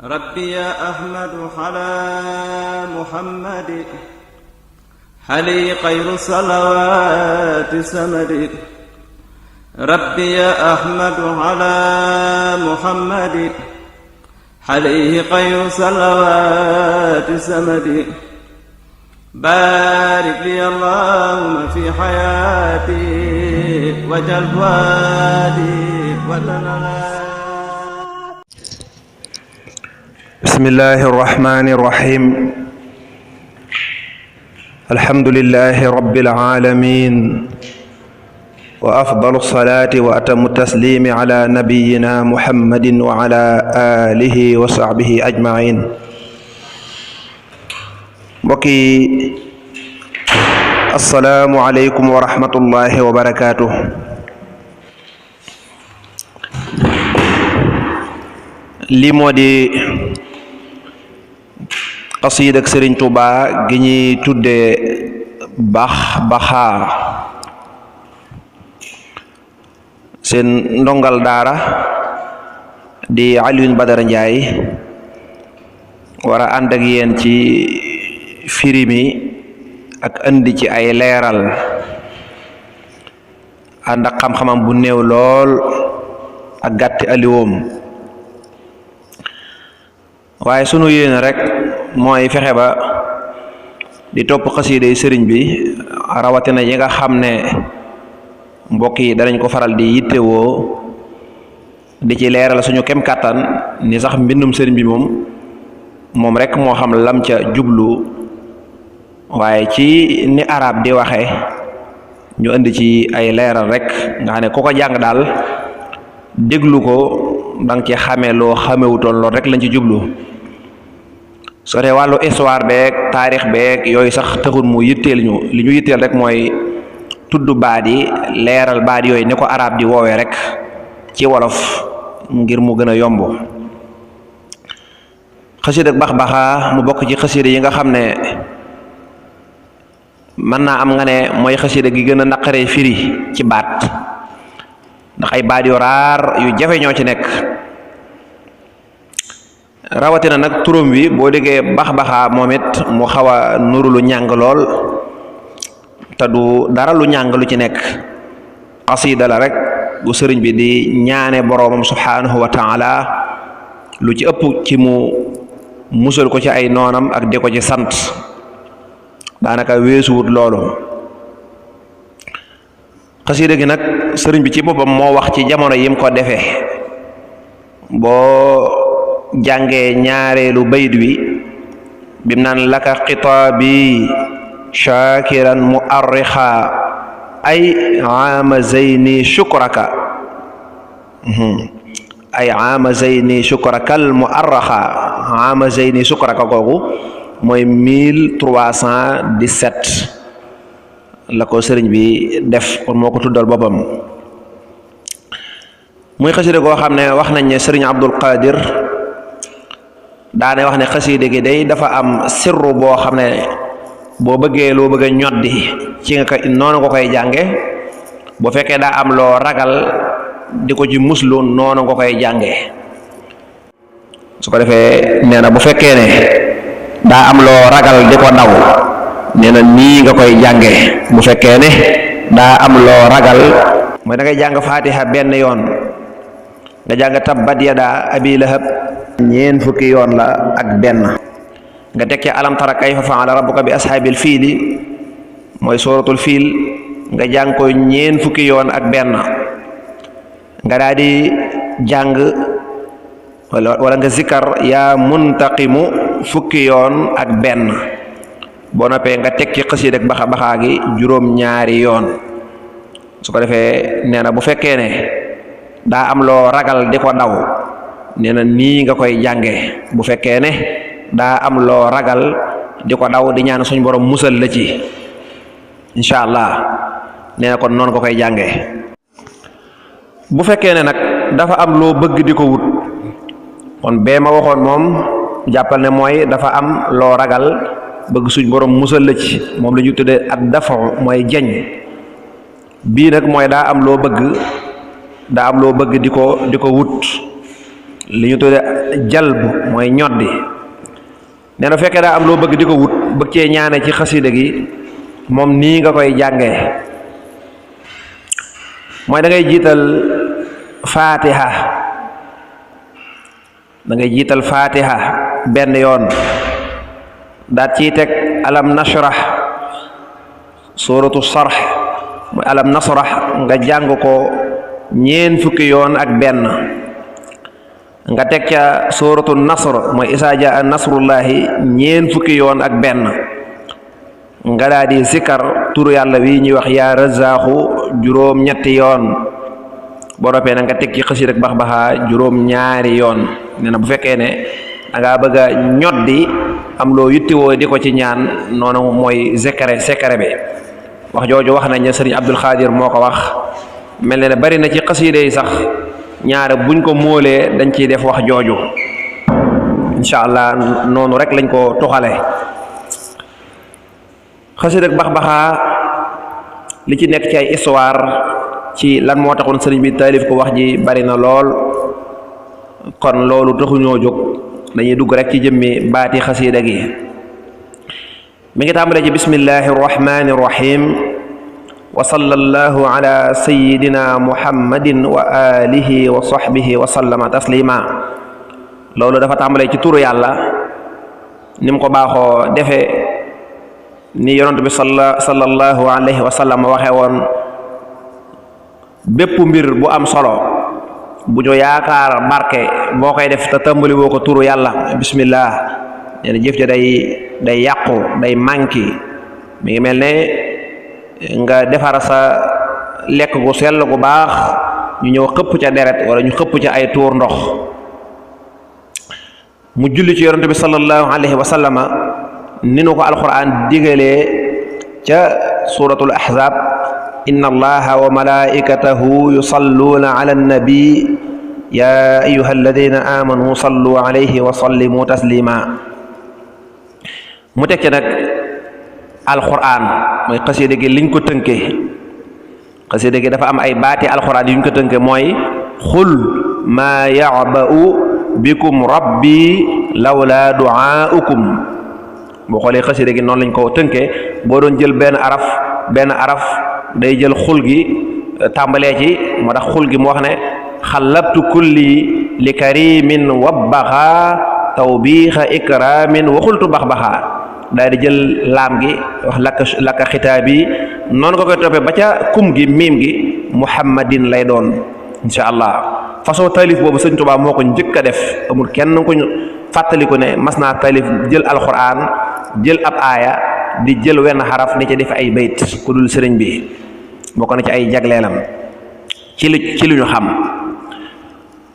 ربي يا أحمد على محمد حلي خير الصلوات سمد. ربي يا أحمد على محمد عليه خير صلوات سمد. بارك لي اللهم في حياتي وجل وادي ولنا. بسم الله الرحمن الرحيم. الحمد لله رب العالمين، وأفضل الصلاة وأتم التسليم على نبينا محمد وعلى آله وصحبه أجمعين. mbokki assalaamu aleykum wa rahmatullahi wa barakaatuh. lii moo di xasiida ak Sëriñ Tuubaa gi ñuy tudde Baxbaxa. seen ndongal daara di Alioune Badara Ndiaye war a ànd ak yéen ci firimi ak andi ci ay leeral ànd ak xam-xamam bu néew lool ak gàtti aliwoom, waaye sunu yéene rek mooy fexe ba di topp xasiida yi sëriñ bi, rawatina yi nga xam ne mbokk yi danañ ko faral di yittewoo di ci leeral suñu kem kàttan ni sax mbindum sëriñ bi moom rek moo xam lam ca jublu, waaye ci ni arab di waxe ñu indi ci ay leeral rek nga xam ne ku ko jàng daal déglu ko danga ci xamee loo xamewutoon lool rek lañ ci jublu. soo dee wàllu histoire beeg taarix beeg yooyu sax taxul mu yitteel ñu, li ñu yitteel rek mooy tudd baat yi, leeral baat yooyu ni ko arab di woowee rek ci wolof ngir mu gën a yomb. xasida ak Baxbaxa mu bokk ci xasida yi nga xam ne mën naa am nga ne mooy xasida gi gën a naqaree firi ci baat, ndax ay baat yu raar yu jafe ñoo ci nekk. rawatina nag turam wi boo déggee Baxbaxa moom it mu xaw a nuru lu ñàng lool te du dara lu ñàng lu ci nekk. xasida la rek bu sëriñ bi di ñaane boroomam subhanahu wa taala lu ci ëpp ci mu musal ko ci ay noonam ak di ko ci sant, daanaka weesuwut loolu. xasida gi nag sëriñ bi ci boppam moo wax ci jamono yim ko defee. boo jàngee ñaareelu bayt wi bim naan laka xitaabi shakiran muarrixa ay ama zeyni shukraka ay ama zeyni shukrakal muarraxa. ama zeyni shukraka googu mooy 1317 la ko sëriñ bi def, kon moo ko tuddal boppam. muy xasida goo xam ne wax nañ ne sëriñ Abdul Qadir daane wax ne xasida gi day dafa am sirru boo xam ne boo bëggee loo bëgg a ñoddi ci nga ko noonu nga koy jànge, bu fekkee daa am loo ragal di ko ci muslu noonu nga koy jànge. su ko defee nee na bu fekkee ne daa am loo ragal di ko daw, nee na nii nga koy jànge. bu fekkee ne daa am loo ragal mooy da ngay jàng Fatiha benn yoon, nga jàng tabbat yada abi lahab ñeen fukki yoon la ak benn, nga teg ci alam tara kayfa fa'ala rabbuka bi ashaabil fiili mooy suratul fiil, nga jàng ko ñeen fukki yoon ak benn, nga daal di jàng wala nga zikkar yaa muntaqimu fukki yoon ak benn. boo noppee nga teg ci xasida ak Baxbaxa gi juróom-ñaari yoon. su ko defee nee na bu fekkee ne daa am loo ragal di ko daw, nee na nii nga koy jànge. bu fekkee ne daa am loo ragal di ko daw di ñaan suñ borom musal la ci, incha allah nee na kon noonu nga koy jànge. bu fekkee ne nag dafa am loo bëgg di ko wut, kon bee ma waxoon moom jàppal ne mooy dafa am loo ragal bëgg suñ borom musal la ci, moom la ñu tuddee ak dafa mooy jañ. bii nag mooy daa am loo bëgg di ko wut, li ñu tudde jalb mooy ñoddi. nee na fekkee daa am loo bëgg di ko wut bëgg cee ñaane ci xasida gi moom nii nga koy jàngee mooy da ngay jiital fatiha benn yoon daat ciy teg alam nashrah suratu sarh mooy alam nasrah nga jàng ko ñeen fukki yoon ak benn nga teg ca suratu nasr mooy isaa jaa nasrullahi ñeen fukki yoon ak benn nga daa di zikkar turu yàlla wi ñuy wax yaa razaaxu juróom ñetti yoon boo roppee na nga teg ci xasida ak Baxbaxa juróom ñaari yoon nee na bu fekkee ne da ngaa bëgg a ñoddi am loo yittiwoo di ko ci ñaan noonu mooy sekare bi wax jooju wax nañ ne sëriñ Abdul Xaadir moo ko wax mel ne bari na ci xasida yi sax ñaare buñ ko móolee dañ ciy def wax jooju incha allah noonu rek lañ ko tuxale xasida ak Baxbaxa li ci nekk ci ay histoire ci lan moo taxoon sëriñ bi taalif ko wax ji bari na lool kon loolu taxuñoo jóg dañuy dugg rek ci jëmmi baati xasida gi mi ngi tàmbalee ci bismillahi rrahmani rrahim wa sallallahu ala sayidina muhammadin wa alihi wa sahbihi wa sallama taslima loolu dafa tàmbalee ci turu yàlla ni mu ko baaxoo defee ni yonent bi sallallahu alayhi wa sallam waxee woon bépp mbir bu am solo bu ñu yaakaar barke boo koy def te tàmbali woo ko turu yàlla bismillah nee na jëf ja day yàqu day manki mi ngi mel ne nga defar sa lekk gu sell gu baax ñu ñëw xëpp ca deret wala ñu xëpp ca ay tuur ndox mu julli ci yonent bi sallallahu alayhi wa sallama ni nu ko alquran digalee ca suratul ahzab inna allaha wa malaikatahu yusalluna ala annabi ya ayuha alladina amanu sallu alayhi wa sallimu taslima mu teg ca nag alquran mooy xasida gi liñ ko tënkee xasida gi dafa am ay baati alquran yuñ ko tënkee mooy xul maa ya'ba'u bikum rabbi lawla du'aukum boo xoolee xasida gi noonu lañ ko tënkee boo doon jël benn araf day jël xul gi tàmbalee ci moo tax xul gi mu wax ne xalabtu kulli li karimin wabbaxa tawbiixa ikramin waxultu baxbaxa daal di jël laam gi wax lakka xitaab yi noonu nga koy toppee ba ca kum gi miim gi muhammadin lay doon insha allah façon taalif boobu sëñ Tuubaa moo ko njëkk a def amul kenn ko fàttaliku ne mas naa taalif jël alquran jël ab aaya di jël wenn xaraf ni ca def ay bayt ku dul sëriñ bi bokk na ci ay jagleelam ci lu ñu xam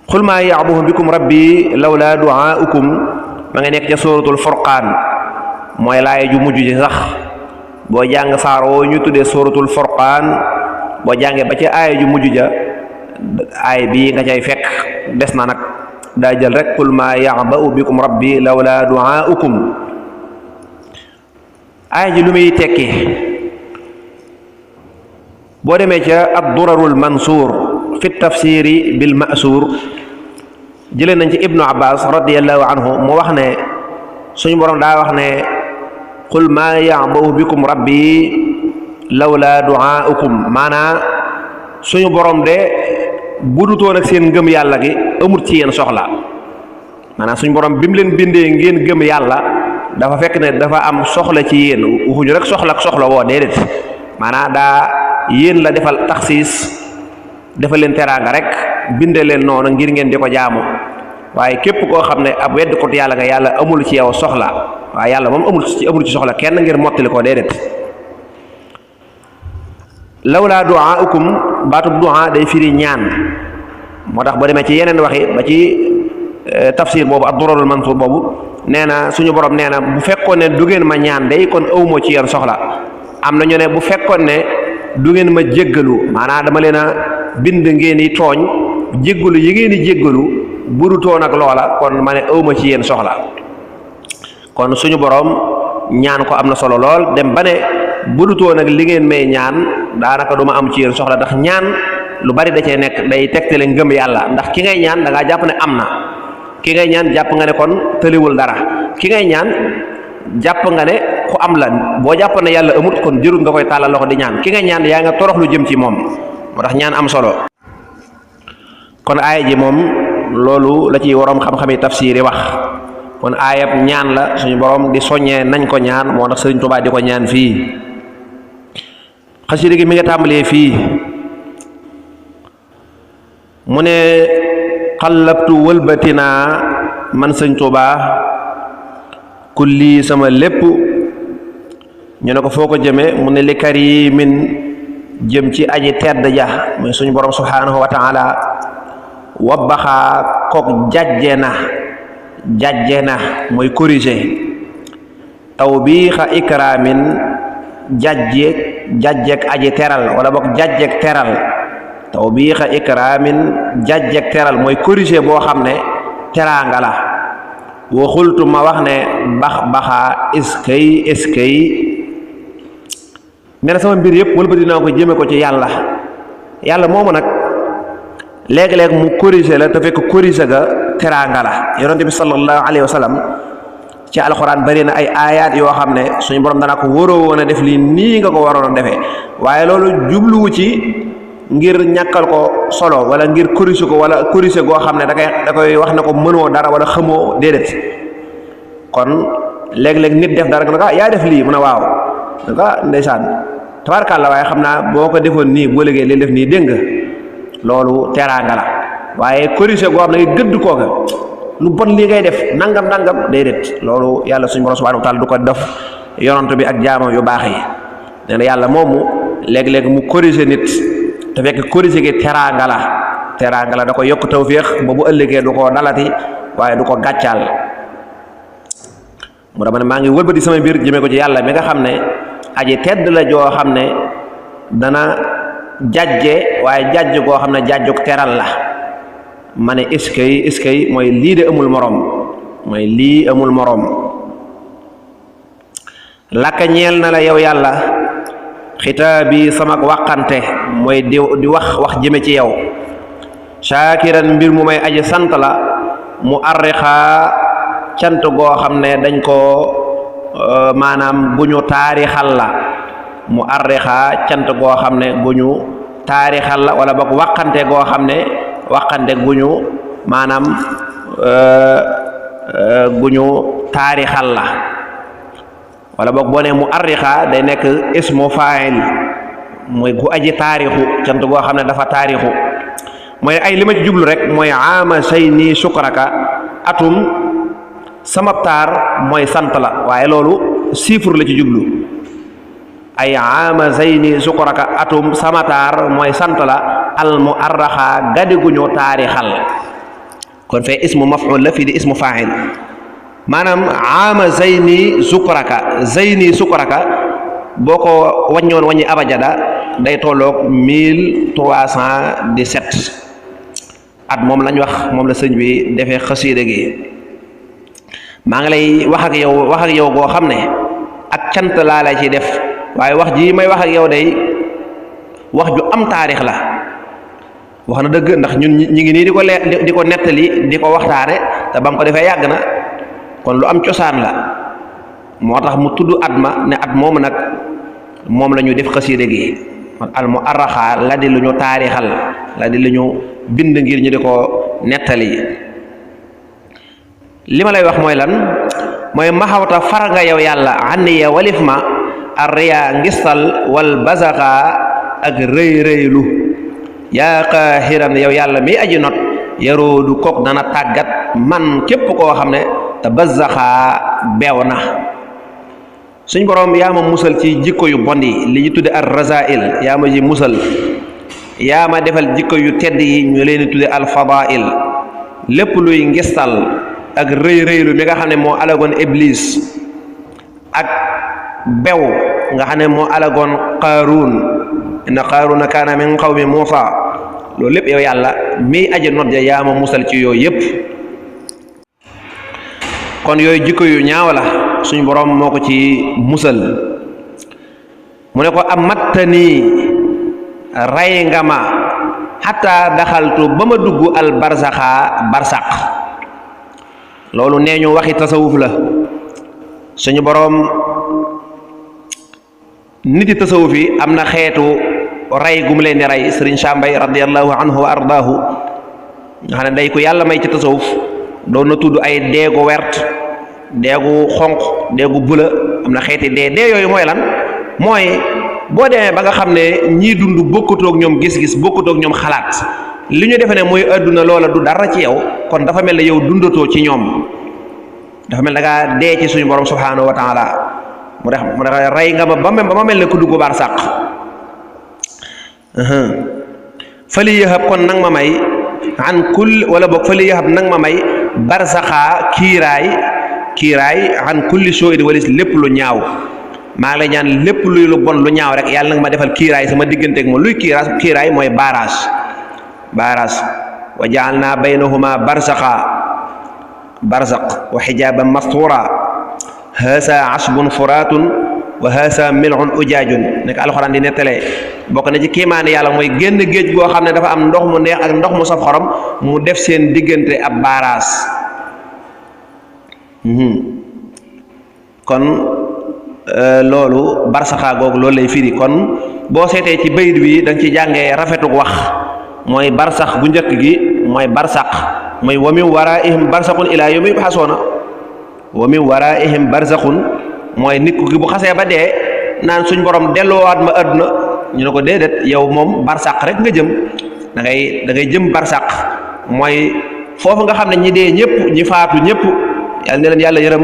xul maa ya'buhu bikum rabbi lawla du'aukum ma nga nekk ca suratul furqaan mooy laaya ju mujj ji sax boo jàng saar woo ñu tuddee suratul furqaan boo jàngee ba ci aaya ju mujj ja aay bii nga cay fekk des na nag daa jël rek qul maa ya'ba'u bikum rabbi lawla du'aukum aaya ji lu muy tekki boo demee ca ad-durarul mansuur fi tafsiri bil ma'suur jëlee nañ ci ibnu abbas radiyallahu anhu mu wax ne suñu borom daa wax ne qul maa ya'ba'u bikum rabbi lawla du'aukum maanaa suñu borom de budutoon ak seen ngëm yàlla gi amut ci yéen soxla maanaam suñu borom bi mu leen bindee ngeen gëm yàlla dafa fekk ne dafa am soxla ci yéen waxuñu rek soxla woo déedéet maanaam daa yéen la defal taxsiis defal leen teraanga rek binde leen noonu ngir ngeen di ko jaamu waaye képp koo xam ne ab wedd ko yàlla nga yàlla amul ci yow soxla waaye yàlla moom amul ci soxla kenn ngir mottali ko déedéet lawlaa du'aukum baatub du'a day firi ñaan moo tax boo demee ci yeneen waxi ba ci tafsir boobu ad-durarul mansuur boobu nee na suñu borom nee na bu fekkoon ne du ngeen ma ñaan day kon awma ci yéen soxla am na ñu ne bu fekkoon ne du ngeen ma jéggalu maanaam dama leen a bind ngeen di tooñ jéggalu yi ngeen di jéggalu budutoon ak loola kon ma ne awma ci yéen soxla kon suñu borom ñaan ko am na solo lool dem ba ne budutoon ak li ngeen may ñaan daanaka du ma am ci yéen soxla ndax ñaan lu bari da cee nekk day tegtale ngëm yàlla ndax ki ngay ñaan da ngaa jàpp ne am na ki ngay ñaan jàpp nga ne kon tëliwul dara, ki ngay ñaan jàpp nga ne ku am la. boo jàpp ne yàlla amut kon jërut nga koy tàllal loxo di ñaan, ki ngay ñaan yaa nga torox lu jëm ci moom, moo tax ñaan am solo. kon aaya ji moom loolu la ci waroom xam-xami tafsiir yi wax. kon aayab ñaan la suñu borom di soññee nañ ko ñaan, moo tax Sëriñ Tuubaa di ko ñaan fii. xasida gi mi nga tàmbalee fii mu ne xallabtu wëlbatinaa man Sëriñ Tuubaa kulli sama lépp. ñu ne ko foo ko jëme mu ne li karimin jëm ci aji tedd ja muy suñu borom subhanahu wa taala. wabbaxaa kook jajje na mooy corriger. tawbiixa ikraamin jajjeek aji teral wala boog jajjeek teral. tawbiixa ikraamin jajjeek teral mooy corriger boo xam ne teraanga la. waxultu ma wax ne baxaa eskay nee na sama mbir yëpp wala ba dinaa ko jëme ko ci yàlla moomu nag léeg-léeg mu corriger la te fekk corriger ga teraanga la. yonent bi sallallahu alayhi wa sallam ci alxuraan bari na ay aayaat yoo xam ne suñu borom dana ko waroo woon a def lii nii nga ko waroon a defee, waaye loolu jubluwu ci ngir ñàkkal ko solo wala ngir corriger ko wala corriger goo xam ne da koy wax ne ko mënoo dara wala xamoo, déedéet. kon léeg-léeg nit def dara nga ne ko yaa def lii mu ne waaw ne ko ndeysaan tabaarkàlla waaye xam naa boo ko defoon nii boo léegi li def nii dégg nga loolu teraanga la. waaye corriger goo xam ne gëdd kooga lu bon lii ngay def nangam déedéet, loolu yàlla suñu borom subhanahu wa taala du ko def yonent bi ak jaamam yu baax yi. nee na yàlla moomu léeg-léeg mu corriger nit te fekk corriger gi teraanga la da ko yokk tawféex ba bu ëllëgee du ko dalati waaye du ko gàccaal. mu dama ne maa ngi wëlbati sama mbir jëmee ko ci yàlla mi nga xam ne aji tedd la joo xam ne dana jajje waaye jajj goo xam ne jajjuk teral la. ma ne iskay mooy lii de amul moroom lakka ñeel na la yow yàlla xitaabi sama waxante mooy di wax jëme ci yow. shaakiran mbir mu may aji sant la mu arrixaa cant goo xam ne dañ ko maanaam gu ñu taarixal la. mu arrixaa cant goo xam ne gu ñu taarixal la wala boog waxante goo xam ne waxante gu ñu maanaam gu ñu taarixal la wala boog boo ne mu arrixa day nekk ismu fa'il mooy gu aji taarixu cant goo xam ne dafa taarixu. mooy ay li ma ci jublu rek mooy ama say nii sukraka atum sama taar mooy sant la, waaye loolu chiffre la ci jublu. ay ama zayni sukraka atum sama taar mooy sant la al mu arraxa gadi guñu taarixal. kon fee ismu maf'ul la fii di ismu fa'il. maanaam ama zayni sukraka boo ko wàññoon wàññi abajada day tolloog 1317 at moom lañ wax moom la sëñ bi defee xasiida gi. maa ngi lay wax ak yow goo xam ne ak cant laa lay ci def, waaye wax ji may wax ak yow day wax ju am taarix la. wax na dëgg ndax ñun ñi ngi nii di ko nettali di ko waxtaane te ba mu ko defee yàgg na, kon lu am cosaan la. moo tax mu tudd at ma ne at moomu nag moom la ñu def xasiida gi al mu arraxa la di lu ñu taarixal la di lu ñu bind ngir ñu di ko nettali. li ma lay wax mooy lan mooy maxawta far nga yow yàlla anniya walif ma arriya ngistal wal bazaxa ak rëy-rëylu yaa qaahiran yow yàlla mi aji not yaroodu kook dana tàggat man képp koo xam ne te bazaxa beew na. suñ boroom yaa ma musal ci jikko yu bon yi li ñu tudde ar razail, yaa ma ji musal. yaa ma defal jikko yu tedd yi ñu leen di tudde al fadail. lépp luy ngistal ak rëy-rëylu mi nga xam ne moo alagoon iblis ak bew nga xam ne moo alagoon qaaruun inna qaaruuna kaana min qawmi muusa, loolu lépp yow yàlla mi aji not ja yaa ma musal ci yooyu yépp. kon yooyu jikko yu ñaaw la suñu boroom moo ko ci musal. mu ne ko amattanii ray nga ma xataa daxaltu ba ma dugg al barsaxa barsaq. loolu nee ñu waxi tasawuf la suñu boroom nit yi tasawuf yi am na xeetu rey gu mu leen di rey sëriñ Chambay radiyallahu anhu wa ardaahu nga xam ne day ko yàlla may ci tasawuf doon na tudd ay deegu wert deegu xonq deegu bula am na xeeti dee yooyu mooy lan mooy boo demee ba nga xam ne ñii dund bokkatoog ñoom gis-gis bokkatoog ñoom xalaat li ñu defe ne mooy àdduna loola du dara ci yow kon dafa mel ne yow dundatoo ci ñoom dafa mel da ngaa dee ci suñu borom subhanahu wa taala mu def rey nga ba ma mel ne ku dugg baar sàq fali yahab kon nang ma may an kull wala boog fali yahab nang ma may barsaxaa kiiraay an kulli soo di walis lépp lu ñaaw maa ngi lay ñaan lépp luy lu bon lu ñaaw rek yàlla nag ma defal kiiraay sama digganteeg moom luy kiiraay mooy baaraas wa ja'alna baynahuma barzaq wa xijaaban mastura haasa asbun furaatun wa haasa mil'un ujaajun nekk alxuraan di nettalee bokk na ci kiimaane yàlla mooy génn géej goo xam ne dafa am ndox mu neex ak ndox mu saf xorom mu def seen diggante ab baaraas kon loolu barsaxaa googu loolu lay firi kon boo seetee ci bayit bi da nga ci jàngee rafetug wax mooy barsax bu njëkk gi mooy barsax mooy wa min waraihim barsaxun ilaa yawmi yubxasoona wa min waraihim barsaxun mooy nit ku gi bu xasee ba dee naan suñ borom delloowaat ma àdduna ñu ne ko déedéet yow moom barsax rek nga jëm da ngay jëm barsax mooy foofu nga xam ne ñi dee ñëpp ñi faatu ñëpp yàlla ne leen yàlla yërëm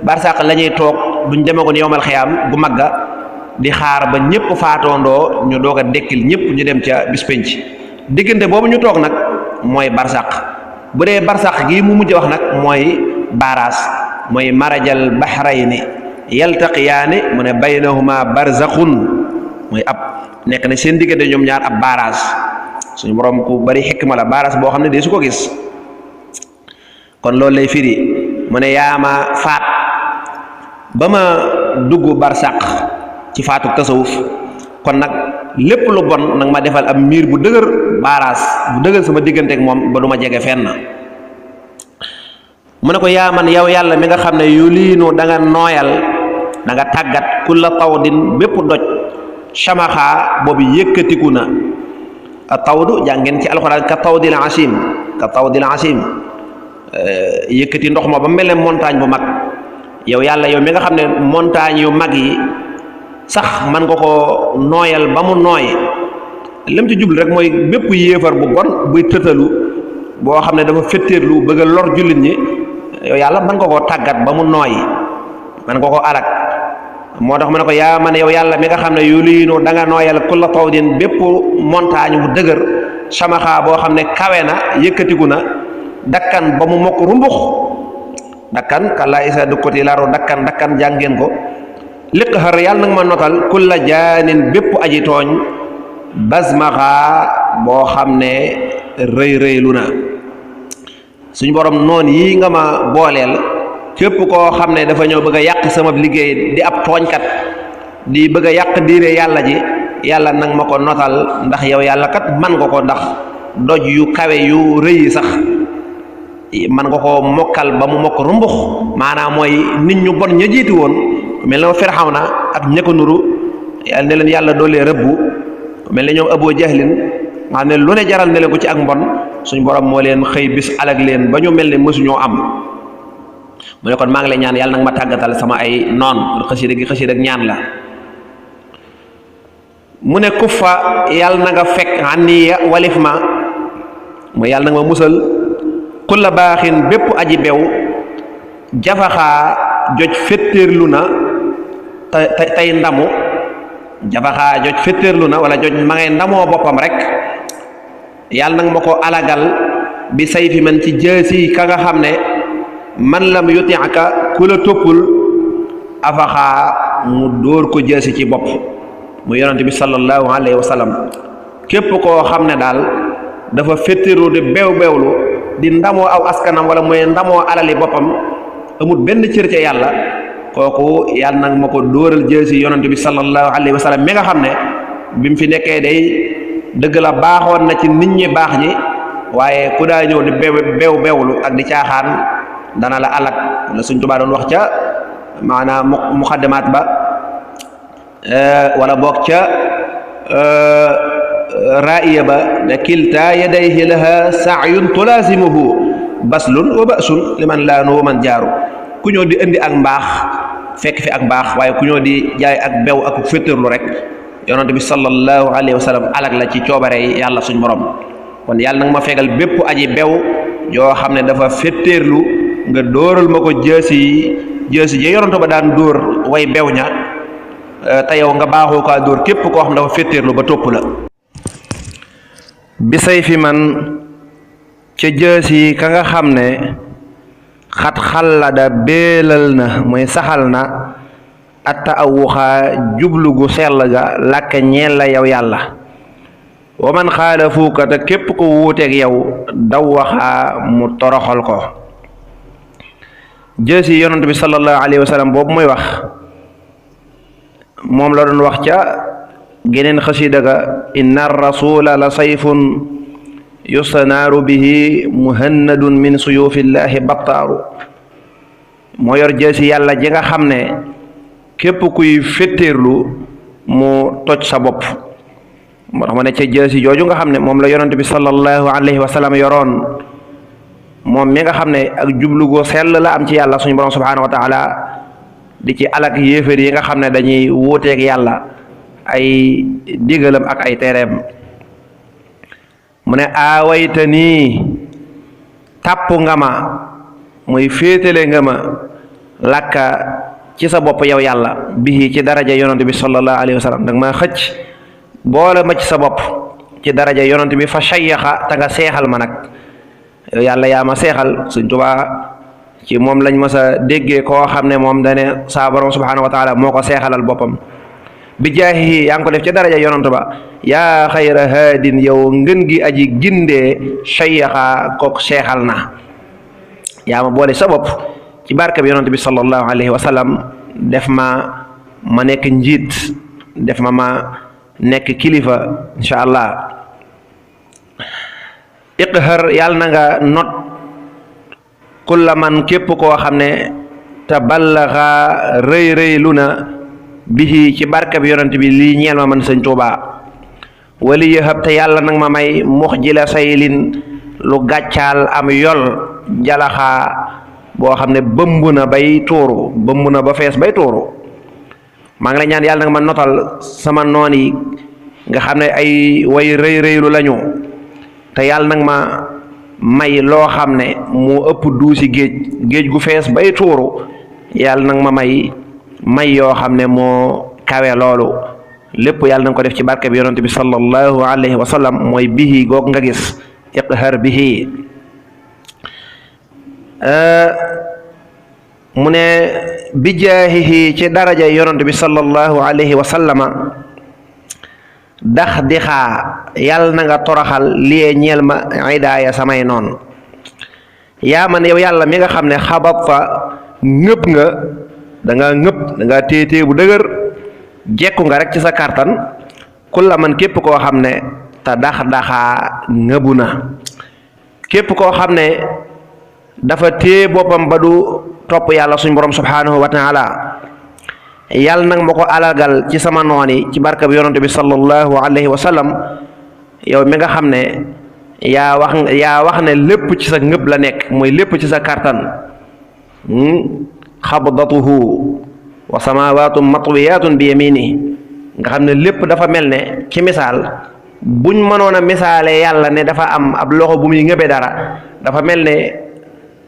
barsax la ñuy toog duñ demeekoon yowmal xiyaam bu magga di xaar ba ñëpp faatoondoo ñu doog a dekkil ñëpp ñu dem ca bis penc diggante boobu ñu toog nag mooy barsax bu dee barsax gi mu mujj wax nag mooy baaraas mooy marajal bahrayni yaltaqiyaani mu ne baynahuma barzaxun mooy ab nekk na seen diggante ñoom ñaar ab baaraas suñu borom ku bari xikma la baaraas boo xam ne dee su ko gis kon loolu lay firi mu ne yaama faat ba ma dugg barsax ci faatu tasawuf kon nag lépp lu bon nag ma defal am miir bu dëgër baaraas bu dëgër sama diggante ak moom ba du ma jege fenn mu ne ko yaa man yow yàlla mi nga xam ne yu liinu da nga nooyal da nga tàggat kulla tawdin bépp doj samaxaa boobu yëkkatiku na a tawdu jàngeen ci alxuraan ka tawdil asim yëkkati ndox ma ba mel ne montagne bu mag yow yàlla yow mi nga xam ne montagne yu mag yi sax man nga ko nooyal ba mu nooy lam ci jublu rek mooy bépp yéefar bu bon buy tëtalu boo xam ne dafa féttéerlu bëgg a lor jullit ñi yow yàlla man nga koo tàggat ba mu nooy man nga ko alak moo tax mu ne ko yaa man yow yàlla mi nga xam ne yu liinu da nga nooyal kulla tawdin bépp montagne bu dëgër samaxaa boo xam ne kawe na yëkkatiku na dakkan ba mu mokk rumbux dakkan kalla isa dukkati laro dakkan jàngeen ko liq xar yàlla nag ma notal kulla jaanin bépp aji tooñ basmaxa boo xam ne rëy-rëylu na suñu borom noon yi nga ma booleel képp koo xam ne dafa ñëw bëgg a yàq sama liggéey di ab tooñkat di bëgg a yàq diine yàlla ji yàlla nag ma ko notal ndax yow yàlla kat man nga ko ndax doj yu kawe yu rëy yi sax man nga ko mokkal ba mu mokk rumbux maanaam mooy nit ñu bon ña jiitu woon mel na Firawna ak ña ko nuru yàlla ne leen yàlla doolee rëbbu mel ne ñoom Abu Jahlin nga xam ne lu ne jaral ne leen ko ci ak mbon suñ borom moo leen xëy bis alag leen ba ñu mel ne mësuñoo am mu ne kon maa ngi lay ñaan yàlla nag ma tàggatal sama ay noon xësida ak ñaan la mu ne kuffa yàlla na nga fekk anniya walif ma mooy yàlla nag ma musal kulla baaxin bépp aji bew jafaxaa joj féttéerlu na tey ndamu jafaxaa joj féttéerlu na wala joj ma ngay ndamoo boppam rek yàlla nag ma ko alagal bi sayfi man ci jësi ka nga xam ne man lam yuti'aka ku la toppul afaxaa mu dóor ko jësi ci bopp mu yonent bi sallallahu alayhi wa sallam képp koo xam ne daal dafa féttéerlu di beewlu di ndamoo aw askanam wala mooy ndamoo alali boppam amul benn cër ca yàlla kooku yàlla nag ma ko dóoral jësi yonent bi sallallahu alayhi wa sallam mi nga xam ne bi mu fi nekkee day dëgg la baaxoon na ci nit ñi baax ñi waaye ku daa ñëw di beewlu ak di caaxaan dana la alak la Sëñ Tuubaa doon wax ca maanaam muqaddimaat ba wala boog ca ra'iya ba ne kilta yadayhi laha sa'yun tulazimuhu baslun wa ba'sun liman laanu wa man jaaru ku ñëw di indi ak mbaax fekk fi ak mbaax waaye ku ñëw di jaay ak bew ak féttarlu rek yonent bi sallallahu alayhi wa sallam alak la ci coobare yi yàlla suñ borom kon yàlla nag ma fegal bépp aji bew yoo xam ne dafa féttarlu nga dóoral ma ko jësi ji yonent ba daan dóor way bew ña te yow nga baaxoo kaa dóor képp koo xam ne dafa féttarlu ba topp la bi say fi man ca jësi ka nga xam ne xat xallada béelal na mooy saxal na atta awuxaa jublu gu sell ga làkk ñeel la yow yàlla wa man xaalafuuka te képp ko wuuteeg yow daw waxaa mu toroxal ko jësi yonent bi sallallahu alayhi wa sallam boobu mooy wax moom la doon wax ca geneen xasida ga inna rasula la sayfun yustanaaru bihi muhannadun min suyufillahi battaaru moo yor jësi yàlla ji nga xam ne képp kuy féttéerlu mu toj sa bopp moo tax ma ne ca jësi jooju nga xam ne moom la yonent bi sallallahu alayhi wa sallam yoroon moom mi nga xam ne ak jublu goo sell la am ci yàlla suñu borom subhanahu wa taala di ci alak yéeféer yi nga xam ne dañuy wuuteeg yàlla ay digalam ak ay tereem mu ne aawayta nii tàpp nga ma muy féetale nga ma lakka ci sa bopp yow yàlla bii ci daraja yonent bi sallallahu alayhi wa sallam danga ma xëcc boole ma ci sa bopp ci daraja yonent bi fa shayyaxa te nga seexal ma nag yow yàlla yaa ma seexal Sëñ Tuubaa ci moom lañ ma sa déggee koo xam ne moom dane saa borom subhanahu wa taala moo ko seexalal boppam bi jaahi yaa ngi ko def ca daraja yonent ba yaa xayra haadin yow ngën gi aji gindee shayyaxa kook seexal na yaa ma boole sa bopp ci barke bi yonent bi sallallahu alayhi wa sallam def ma nekk njiit def ma nekk kilifa insha allah iqhar yàlla na nga not kulla man képp koo xam ne taballaxa rëy lu na bihi ci barke bi yonent bi lii ñeel ma man Sëñ Tuubaa wali yëhab te yàlla nag ma may mux ji la saylin lu gàccaal am yol jalaxaa boo xam ne bëmb na bay tuuru bëmb na ba fees bay tuuru maa ngi la ñaan yàlla nag ma notal sama noon yi nga xam ne ay way rëylu lañu te yàlla nag ma may loo xam ne moo ëpp duusi géej gu fees bay tuuru yàlla nag ma may yoo xam ne moo kawe loolu lépp yàlla na nga ko def ci barke bi yonent bi sallallahu alayhi wa sallam mooy bihi goog nga gis iqhar bihi mu ne bi jaahihi ci daraja yonent bi sallallahu alayhi wa sallama dax dixaa yàlla na nga toroxal lii ñeel ma idaaya samay noon yaa man yow yàlla mi nga xam ne xabat fa ngëpp nga danga téye bu dëgër jekku nga rek ci sa kartan kulla man képp koo xam ne te daxaa ngëbu na képp koo xam ne dafa téye boppam ba du topp yàlla suñ borom subhanahu wa taala yàlla nag ma ko alagal ci sama noon yi ci barka bi yonent bi sallallahu alayhi wa sallam yow mi nga xam ne yaa wax ne lépp ci sa ngëb la nekk mooy lépp ci sa kartan xabdatuhu wa samawatu matwiyatun bi yamini nga xam ne lépp dafa mel ne ci misaal buñ mënoon a misaale yàlla ne dafa am ab loxo bu muy ngëbe dara dafa mel ne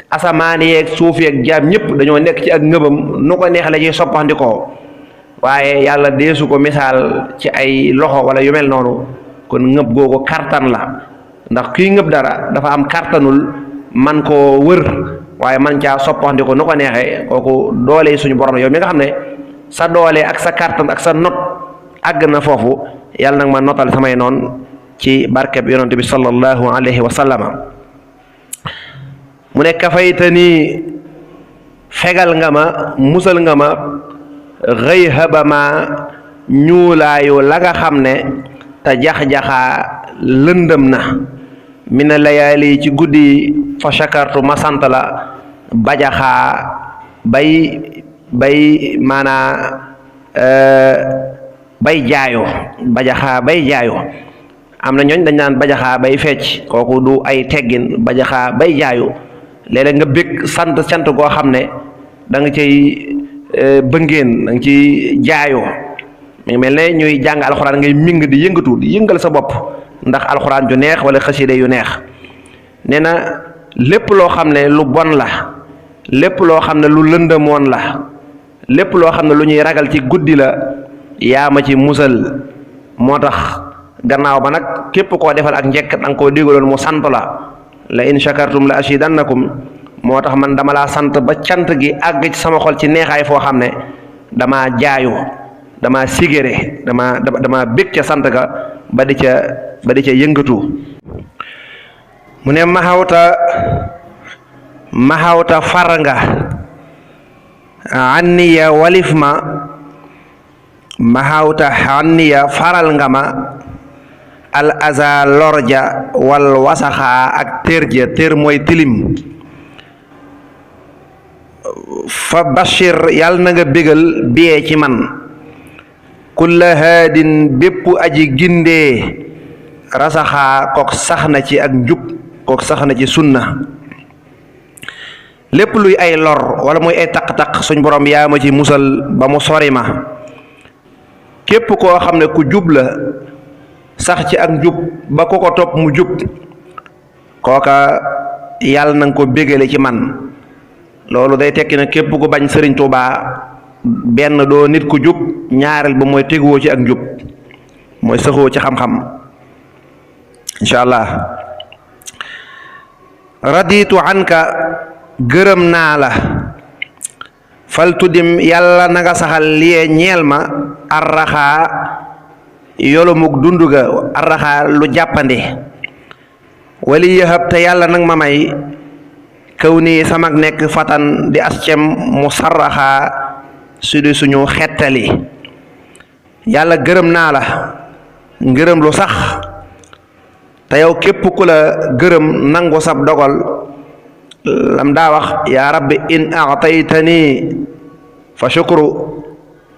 asamaan yeeg suuf yeeg jaam ñëpp dañoo nekk ci ak ngëbam nu ko neex la ciy soppaxndikoo waaye yàlla deesu ko misaal ci ay loxo wala yu mel noonu kon ngëb googu kartan la ndax kii ngëb dara dafa am kartanul man koo wër waaye man caa soppaxndiko nu ko neexee kooku doole suñu borom yow mi nga xam ne sa doole ak sa kartan ak sa not àgg na foofu yàlla nag ma notal samay noon ci barkeb yonent bi sallallahu alayhi wa sallama mu ne kafayta nii fegal nga ma musal nga ma xëy haba ma ñuulaayu la nga xam ne te jax-jaxaa lëndëm na mina layaali ci guddi fa shakartu ma sant la bajaxaa bay maanaa bay jaayo bajaxaa bay jaayo am na ñooñ dañ naan bajaxaa bay fecc kooku du ay teggin bajaxaa bay jaayu léeg-léeg nga bég sant goo xam ne da nga cay bëngeen da nga ciy jaayoo mi ngi mel ne ñuy jàng alxuraan ngay ming di yëngal sa bopp ndax alxuraan ju neex wala xasida yu neex nee na lépp loo xam ne lu bon la lépp loo xam ne lu lëndëmoon la lépp loo xam ne lu ñuy ragal ci guddi la yaa ma ci musal moo tax gannaaw ba nag képp koo defal ak njekk da nga koo digaloon mu sant la in shakartum la azidannakum moo tax man dama laa sant ba cant gi àgg ci sama xol ci neexaay foo xam ne dama jaayu dama sigéré dama bég ca sant ga ba di ca yëngatu mu ne maxawta far nga anniya walif ma maxawta anniya faral nga ma al aza lorja wal wasaxaa ak tër mooy tilim fa bashir yàlla na nga bégal biyee ci man kulla haadin bépp aji gindee rasaxaa kook sax na ci ak njub kook sax na ci sunna lépp luy ay lor wala muy ay taq-taq suñ borom yaa ma ci musal ba mu sori ma képp koo xam ne ku jub la sax ci ak njub ba ku ko topp mu jub kooka yàlla na nga ko bégale ci man loolu day tekki na képp ku bañ Sëriñ Tuubaa benn doo nit ku jub ñaareel ba mooy teguwoo ci ak njub mooy saxoo ci xam-xam incha allah raditu anka gërëm naa la fal tuddim yàlla na nga saxal liyee ñeel ma arraxaa yolomuk dundu ga arraxaa lu jàppandi wali yëhëb te yàlla nag ma may kaw nii samag nekk fatan di ascem mu sarraxaa su di suñu xettali yàlla gërëm naa la ngërëm lu sax te yow képp ku la gërëm nangu sab dogal lam daa wax yaa rabbi in a'taytani fa shukru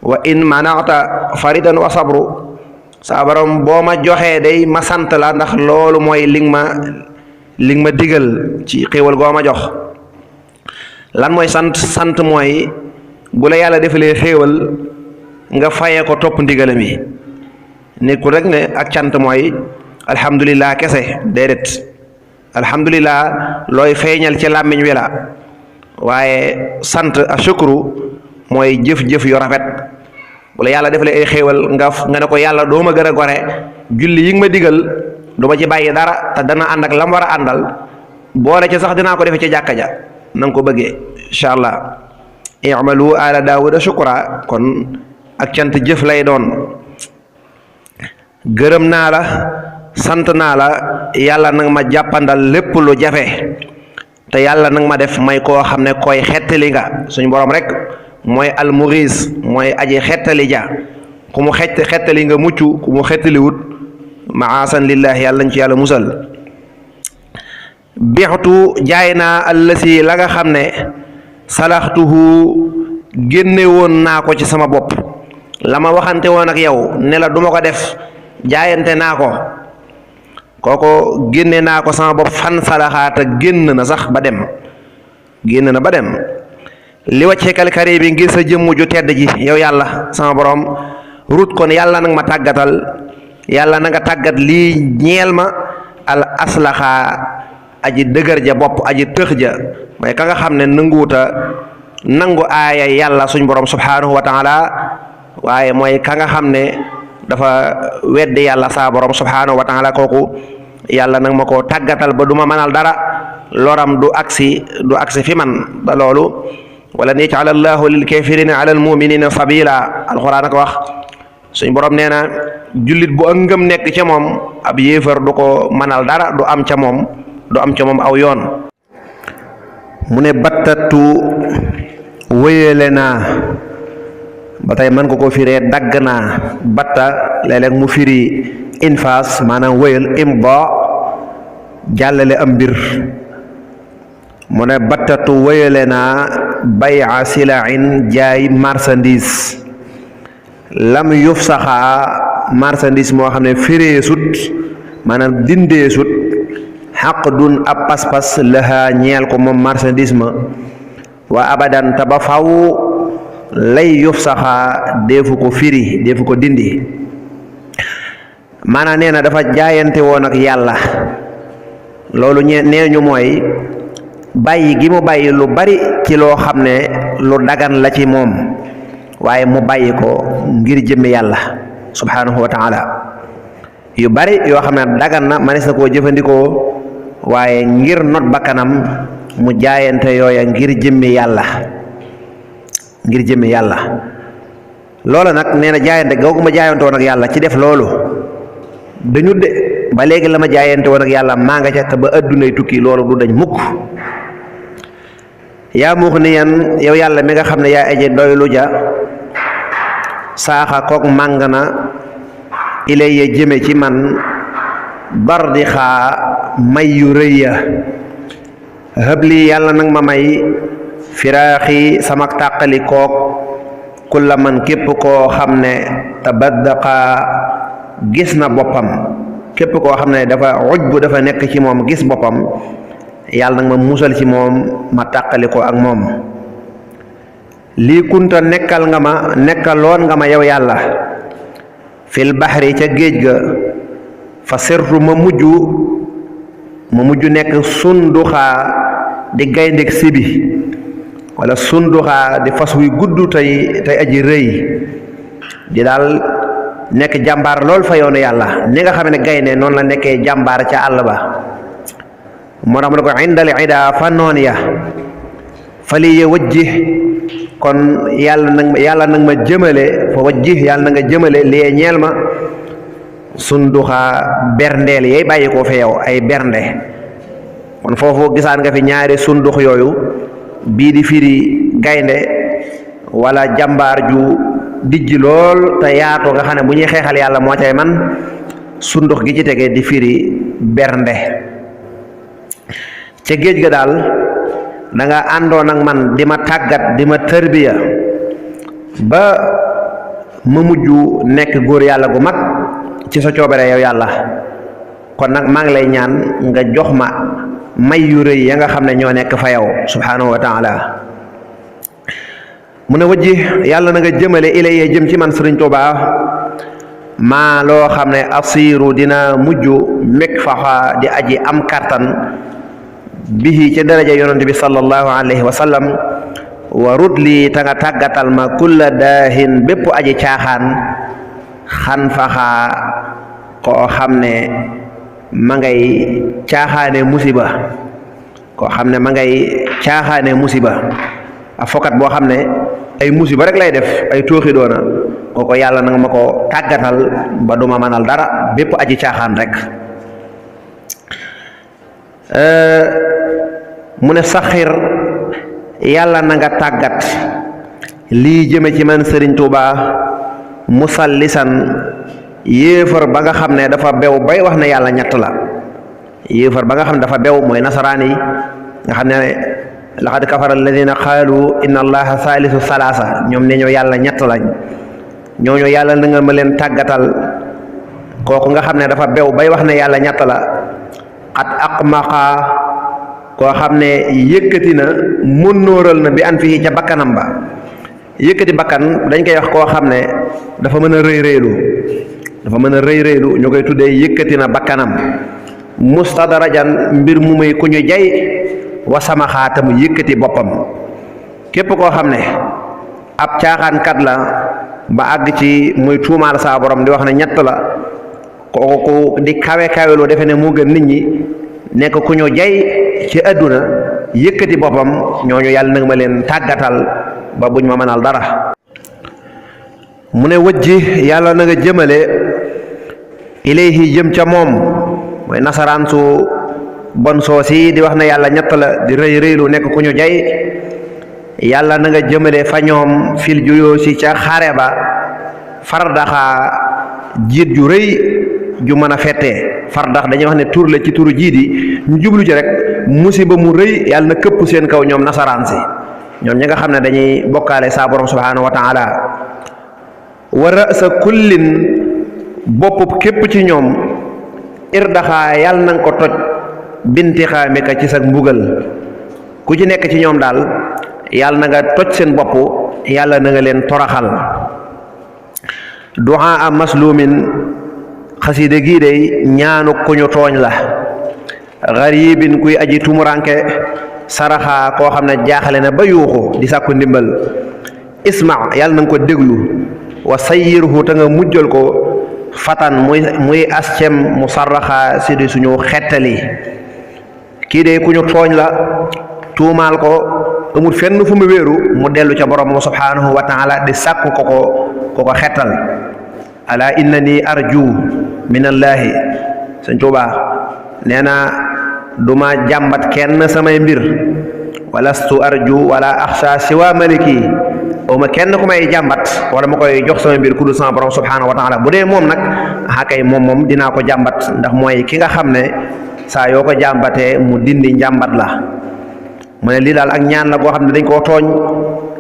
wa in mana'ta faridan wa sabru saa borom boo ma joxee day ma sant la ndax loolu mooy li nga ma digal ci xéewal goo ma jox lan mooy sant mooy bu la yàlla defalee xéewal nga faye ko topp ndigalam yi nit ku rek ne ak cant mooy alhamdulillah kese déedéet alhamdulillah looy feeñal ci làmmiñ wi la waaye sant a shukru mooy jëf-jëf yu rafet bu la yàlla defalee ay xéewal nga ne ko yàlla doo ma gën a gore julli yi nga ma digal du ma ci bàyyi dara te dana ànd ak lam war a àndal boole ci sax dinaa ko defee ci jàkka ja na nga ko bëggee incha allah i'malu ala daawuda shukra kon ak cant jëf lay doon gërëm naa la sant naa la yàlla nag ma jàppandal lépp lu jafe te yàlla nag ma def may koo xam ne koy xettali nga suñu borom rek mooy almuris mooy aji xettali ja ku mu xettali nga mucc ku mu xettali wut maasan lillahi yàlla nañ ci yàlla musal bixtu jaay naa allasi la nga xam ne salaxtuhu génne woon naa ko ci sama bopp la ma waxante woon ak yow ne la duma ko def jaayante naa ko kooko génne naa ko sama bopp fan salaxaata génn na sax ba dem li wàcceekal kare bi ngir sa jëmm ju tedd ji yow yàlla sama borom rut kon yàlla nag ma tàggatal yàlla na nga tàggat lii ñeel ma al aslaxa aji dëgër ja bopp aji tëx ja mooy ka nga xam ne nangu aaya yàlla suñ borom subhanahu wa taala waaye mooy ka nga xam ne dafa weddi yàlla saa borom subhanahu wa taala kooku yàlla nag ma ko tàggatal ba du ma mënal dara loram du aksi fi man ba loolu wala yaj'ala allahu lil kafirina ala al muminina sabila alxuraan ak wax suñ borom nee na jullit bu ak ngëm nekk ca moom ab yéefar du ko mënal dara du am ca moom aw yoon mu ne battatu wéyale naa ba tey mën ko firee dagg naa batta léeg-léeg mu firi infaas maanaam wéyal imba jàllale am mbir mu ne battatu wéyale naa bay'a silain jaay marchandise lam yuf saxaa marchandise moo xam ne fireesut maanaam dindeesut xaq dun ab pas-pas laha ñeel ko moom marchandise ma wa abadan te ba faw lay yuf saxaa deefu ko firi deefu ko dindi maanaam nee na dafa jaayante woon ak yàlla loolu nee ñu mooy bàyyi gi mu bàyyi lu bari ci loo xam ne lu dagan la ci moom waaye mu bàyyi ko ngir jëmmi yàlla subhanahu wa taala yu bari yoo xam ne dagan na manes na koo jëfandikoo waaye ngir not bakkanam mu jaayante yooya ngir jëmmi yàlla loolu nag nee na jaayante googu ma jaayante woon ak yàlla ci def loolu dañu de ba léegi la ma jaayante woon ak yàlla maa nga ca te ba addunay tukki loolu du dañ mukk yaa muux ni yan yow yàlla mi nga xam ne yaa aje doylu ja saaxa kook màng na ilayya jëme ci man bardi xaa may yu rëy ya hëbli yàlla nag ma may firaaxi sama tàqali kook kulla man képp koo xam ne tabaddaqa gis na boppam képp koo xam ne dafa uj bu dafa nekk ci moom gis boppam yàlla nag ma musal ci moom ma tàqali ko ak moom lii kunta nekkaloon nga ma yow yàlla fil baxri ca géej ga fa sirtu ma mujj nekk sunduxaa di gayndeg sibi wala sunduxaa di fas wuy gudd tey aji rëy di daal nekk jàmbaar lool fa yoonu yàlla ni nga xam ne gaynde noonu la nekkee jàmbaar ca àll ba moo tax mu ne ko indal ida fa noon ya fa li ye wajji kon yàlla nag ma jëmale fa wajji yàlla na nga jëmale lie ñeel ma sunduxaa berndeel yey bàyyi ko fi yow ay bernde kon foofu gisaan nga fi ñaari sundux yooyu bii di firi gaynde wala jàmbaar ju dijji lool te yaatu nga xam ne bu ñuy xeexal yàlla moo cay man sundux gi ci tege di firi bernde ca géej ga daal da nga àndoon ak man di ma tàggat di ma tërbiya ba ma mujj nekk góor yàlla gu mag ci sa coobare yow yàlla kon nag maa ngi lay ñaan nga jox ma may yu rëy ya nga xam ne ñoo nekk fa yow subhanahu wa taala mu ne wajji yàlla na nga jëmale ilayya jëm ci man Sëriñ Tuubaa maa loo xam ne asiru dina mujj mekk faxa di aji am kartan bihi ca daraja yonent bi sallallahu alayhi wa sallam wa rudli ta nga tàggatal ma kulla daahin bépp aji caaxaan xan faxa koo xam ne ma ngay caaxaane musiba a fokat boo xam ne ay musiba rek lay def ay tooxi doona kooko yàlla nanga ma ko tàggatal ba duma mënal dara bépp aji caaxaan rek mu ne saxir yàlla na nga tàggat lii jëme ci man Sëriñ Tuubaa musallisan yéefar ba nga xam ne dafa bew bay wax ne yàlla ñett la yéefar ba nga xam ne dafa bew mooy nasaraan yi nga xam ne laqad kafara alladina qaalu inna allaha salisu salaasa ñoom ne ñoo yàlla ñett lañ ñooñu yàlla na nga ma leen tàggatal kooku nga xam ne dafa bew bay wax ne yàlla ñett la xat aqmaqa koo xam ne yëkkati na mënnóoral na bi an fii ca bakkanam ba yëkkati bakkan dañ koy wax koo xam ne dafa mën a rëy rëylu ñu koy tuddee yëkkati na bakkanam mustadarajan mbir mu muy ku ñu jay wa sama xaatamu yëkkati boppam képp koo xam ne ab caaxaankat la ba àgg ci muy tuumaal saa borom di wax ne ñett la kooku di kawe defe ne moo gën nit ñi nekk ku ñu jay ci àdduna yëkkati boppam ñooñu yàlla nag ma leen tàggatal ba buñ ma mënal dara mu ne wëjji yàlla na nga jëmale ilayhi jëm ca moom mooy nasaraan su bon soosi di wax ne yàlla ñett la di rëy rëylu nekk ku ñu jay yàlla na nga jëmale fa ñoom fil juyoo si ca xare ba fardaxa jiit ju rëy ju mën a fettee fardax dañuy wax ne tur la ci turu jiit yi ñu jublu ci rek musiba mu rëy yàlla na këpp seen kaw ñoom nasaraan si ñoom ñi nga xam ne dañuy bokkaale saa borom subhanahu wa taala wa ra'sa kullin bopp képp ci ñoom irdaxaa yàlla na nga ko toj bintixaamika ci sa mbugal ku ci nekk ci ñoom daal yàlla na nga toj seen bopp yàlla na nga leen toraxal duhaa a maslumin xasida gii day ñaanu ku ñu tooñ la garibin kuy aji tumuranke saraxa koo xam ne jaaxale na ba yuuxu di sàkku ndimbal isma yàlla na nga ko déglu wa sayyirhu te nga mujjal ko fatan muy ascem mu sarraxa si di suñu xettali kii de ku ñu tooñ la tuumaal ko amul fenn fu mu wéeru mu dellu ca borom subhanahu wa taala di sàkku ko xettal ala innani arju minallahi Sëñ Tuubaa nee na duma jàmbat kenn samay mbir walastu arju wala axsha siwa maliki ma kenn ku may jàmbat wala ma koy jox sama mbir ku dul sama borom subhanahu wa taala bu dee moom nag kay moom dinaa ko jàmbat ndax mooy ki nga xam ne saa yoo ko jàmbatee mu dindi njàmbat la mu ne lii daal ak ñaan la goo xam ne dañ koo tooñ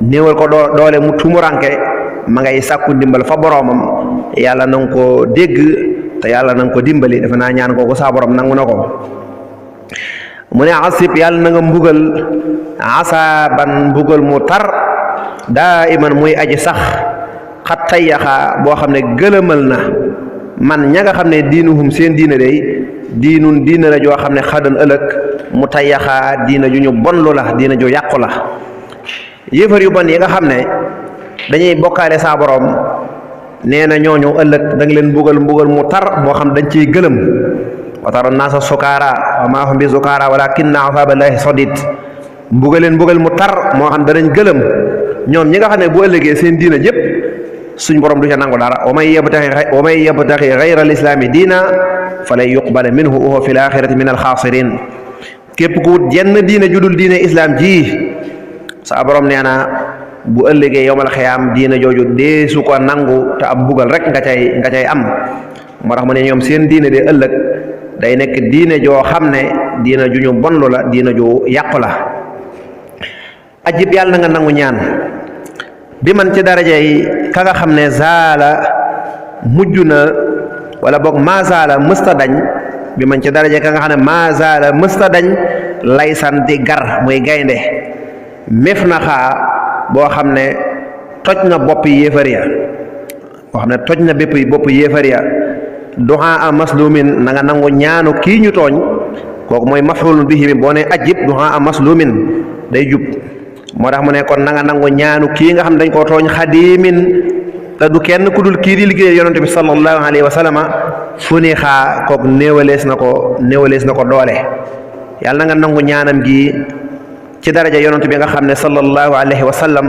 néewal ko doole mu tumuranke ma ngay sàkku ndimbal fa boroomam yàlla na nga ko dégg te yàlla na nga ko dimbali defe naa ñaan kooku saa borom nangu na ko mu ne asib yàlla na nga mbugal asaban mbugal mu tar daa iman muy aji sax xat tayyaxa boo xam ne gëlëmal na man ña nga xam ne diinuhum seen diina day diina la joo xam ne xadan ëllëg mu tayyaxa diina ju ñu bonlu la diina ju yàqu la yéefar yu bon yi nga xam ne dañuy bokkaale saa borom nee na ñooñu ëllëg da nga leen mbugal mu tar moo xam dañ ciy gëlëm wa tara naasa sukaara wa maa hum bi sukaara walakinna azaaballahi sadid mbugal mu tar moo xam danañ gëlëm ñoom ñi nga xam ne bu ëllëgee seen diina yépp suñ borom du ca nangu dara wa may yabtaxi gayra alislaami diina falan yuqbala minhu wa huwa fi l axirati min alxaasirin képp ku wut jenn diina judul diine islam ji sa borom nee na bu ëllëgee yowmal xiyaam diina jooju dee su ko nangu te ab mbugal rek nga cay am moo tax mu ne ñoom seen diine de ëllëg day nekk diine joo xam ne diina ju ñu bonlu la diina ju yàqu la ajib yàlla na nga nangu ñaan bi man ci daraja yi ka nga xam ne zaala mujj na wala boog maa zaala mësta dañ bi man ci daraja ka nga xam ne maa zaala mësta dañ laysan di gar muy gaynde mef na xaa boo xam ne toj na bopp yéefar ya boo xam ne toj na bopp yéefar ya duhaa a maslumin na nga nangu ñaanu kii ñu tooñ kooku mooy maf'ulun bihi boo ne ajib duhaa a maslumin day jub moo tax mu ne kon na nga nangu ñaanu kii nga xam ne dañ koo tooñ xadimin te du kenn ku dul kii di liggéey yonante bi sallallahu alayhi wa sallama fu ni xaa kooku néewalees na ko doole yàlla na nga nangu ñaanam gi ci daraja yonante bi nga xam ne sallallahu alayhi wa sallam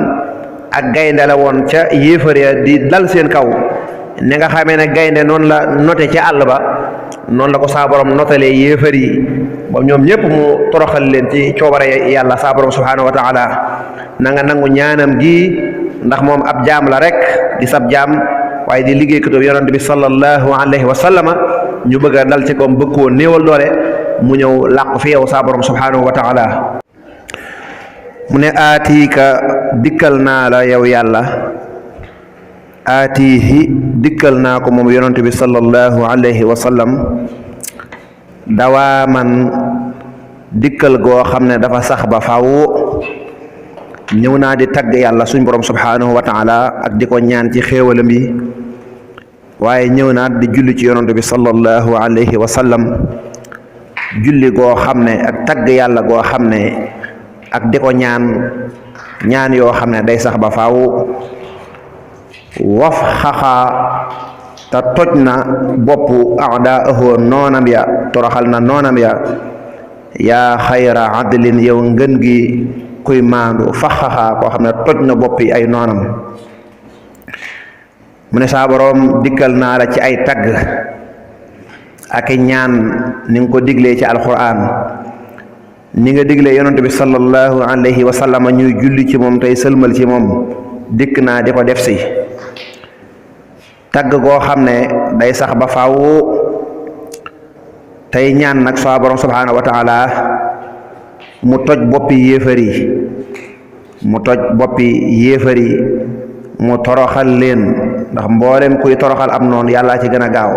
ak gaynde la woon ca yéefar ya di dal seen kaw ne nga xamee ne gaynde noonu la note ca àll ba noonu la ko saa borom notalee yéefar yi ba ñoom ñëpp mu toroxal leen ci coobare yàlla saa borom subhanahu wa taala na nga nangu ñaanam gi ndax moom ab jaam la rek di sab jaam waaye di liggéeykatu yonent bi sallallahu alayhi wa sallama ñu bëgg a dal ci koom bëgg koo néewal doole mu ñëw làqu fi yow saa borom subhanahu wa taala mu ne aatiika dikkal naa la yow yàlla aatihi dikkal naa ko moom yonent bi sallallahu alayhi wa sallam dawaaman dikkal goo xam ne dafa sax ba faw ñëw naa di tagg yàlla suñ borom subhanahu wa taala ak di ko ñaan ci xéewalam yi waaye ñëw naa di julli ci yonent bi sallallahu alayhi wa sallam julli goo xam ne ak tagg yàlla goo xam ne ak di ko ñaan yoo xam ne day sax ba faw waf xaxaa te toj na boppu aadaahu noonam ya toroxal na noonam ya yaa xayra adlin yow ngën gi kuy maandu faxaxaa koo xam ne toj na boppi ay noonam mu ne saa boroom dikkal naa la ci ay tagg ak ñaan ni nga ko diglee ci alquran ni nga diglee yonent bi sallallahu alayhi wa sallam ñuy julli ci moom tey sëlmal ci moom dikk naa di ko def si tagg goo xam ne day sax ba faaw tey ñaan nag saa borom subhanahu wa taala mu toj boppi yéefar yi mu toroxal leen, ndax mboolem kuy toroxal am noonu yàllaa ci gën a gaaw.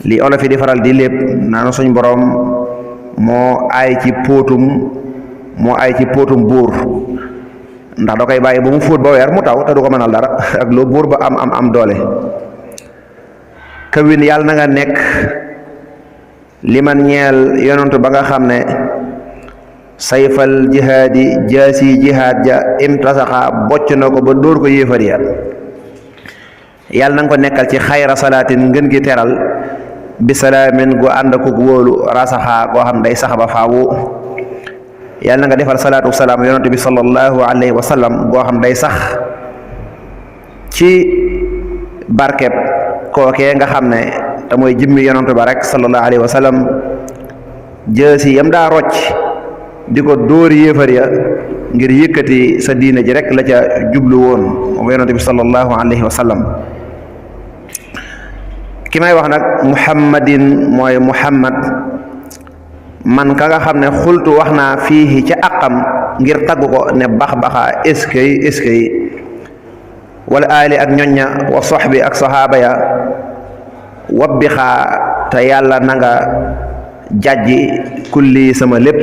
li olof yi di faral di lépp naan suñ boroom moo aay ci póotum buur, ndax da koy bàyyi ba mu fóot ba weer mu taw te du ko mënal dara ak loo buur ba am doole. kawin yàlla na nga nekk li man ñeel yonantu ba nga xam ne sayfal jihaadi jaasi jihaad ja imtasaxa bocc na ko ba dóor ko yéefar ya. yàlla na nga ko nekkal ci xayra salaatin ngën gi teral bi salaamin gu ànd ak wóolu rasaxa goo xam day sax ba faawu. yàlla na nga defal salaatu salaam yonent bi sallallahu alayhi wa sallam goo xam day sax ci barkeb kookee nga xam ne te mooy jëmmi yonent ba rek sallallahu alayhi wa sallam. jësi yam daa rocc di ko dóor yéefar ya ngir yëkkati sa diine ji rek la ca jublu woon moom yonent bi sallallahu alayhi wa sallam. ki may wax nag muhammadin mooy muhammad man ka nga xam ne xultu wax naa fii ca àqam ngir tagg ko ne bax-baxa eskay wala aali ak ñoñña wa soxbi ak saxaaba ya wabbi xaa te yàlla na nga jàjji kulli sama lépp,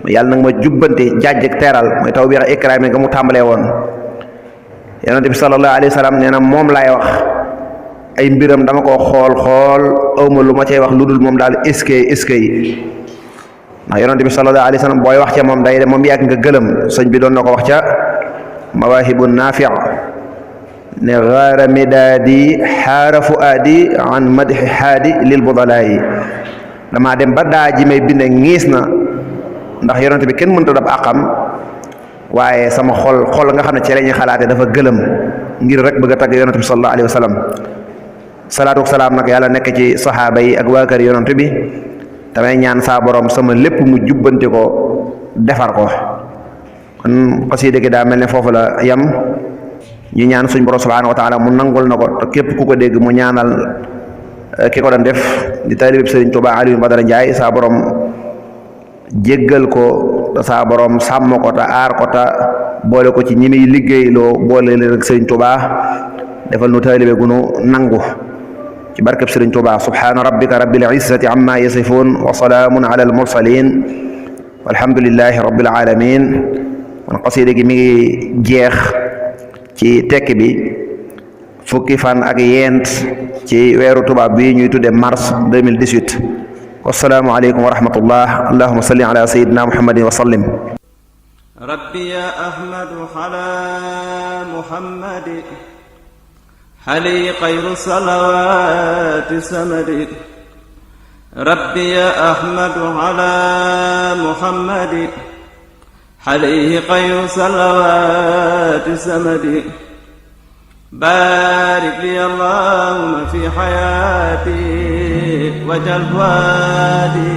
yàlla nag ma jubbante jàjj ak teeral mooy taw bi xa ikraam nga mu tàmbalee woon. yonent bi sallallahu alayhi wa sallam nee na moom laay wax ay mbiram dama ko xool awma lu ma cay wax lu dul moom daal eskay ndax yonent bi sallallahu alayhi wa sallam booy wax ca moom day de moom yàgg nga gëlëm. sëñ bi doon na ko wax ca mawaahibu naafi' ne gaara midaadi xaara fuaadi an madxi xaadi lil budalaayi. damaa dem ba daa ji may binde ngiis na ndax yonent bi kenn mënta dab àqam, waaye sama xol nga xam ne ci la ñuy xalaate dafa gëlëm ngir rek bëgg a tagg yonent bi sallallahu alayhi wa sallam. salaatu salaam nag yàlla nekk ci saxaaba yi ak waa kër yonent bi. damay ñaan saa borom sama lépp mu jubbante ko defar ko. kon xasida gi daa mel ne foofu la yam. ñu ñaan suñ borom subhanahu wa taala mu nangul na ko te képp ku ko dégg mu ñaanal ki ko doon def di taalib Sëriñ Tuubaa Aliou Badara Ndiaye saa borom jéggal ko te saa borom sàmm ko te aar ko te boole ko ci ñi muy liggéeyloo boole leen ak Sëriñ Tuubaa defal nu taalibe gu nu nangu ci barkeb Sëriñ Tuubaa. subhaana rabbika rabbil izzati amma yasifun wa salaamun ala al mursalin walhamdulillahi rabbil alamin. kon xasida gi mi ngi jeex ci tekki bi fukki fan ak yent ci weeru tubaab bi ñuy tudde mars 2018. wassalaamu aleykum wa rahmatullah. allahumma salli ala sayyidina muhammadin wa sallim. rabbi ya ahmadu ala muhammadi xali xayru salawaati samadi. rabbi ya ahmadu ala muhammadi xali xayru salawaati samadi. baarik li allahumma fi xayaati wajal waadi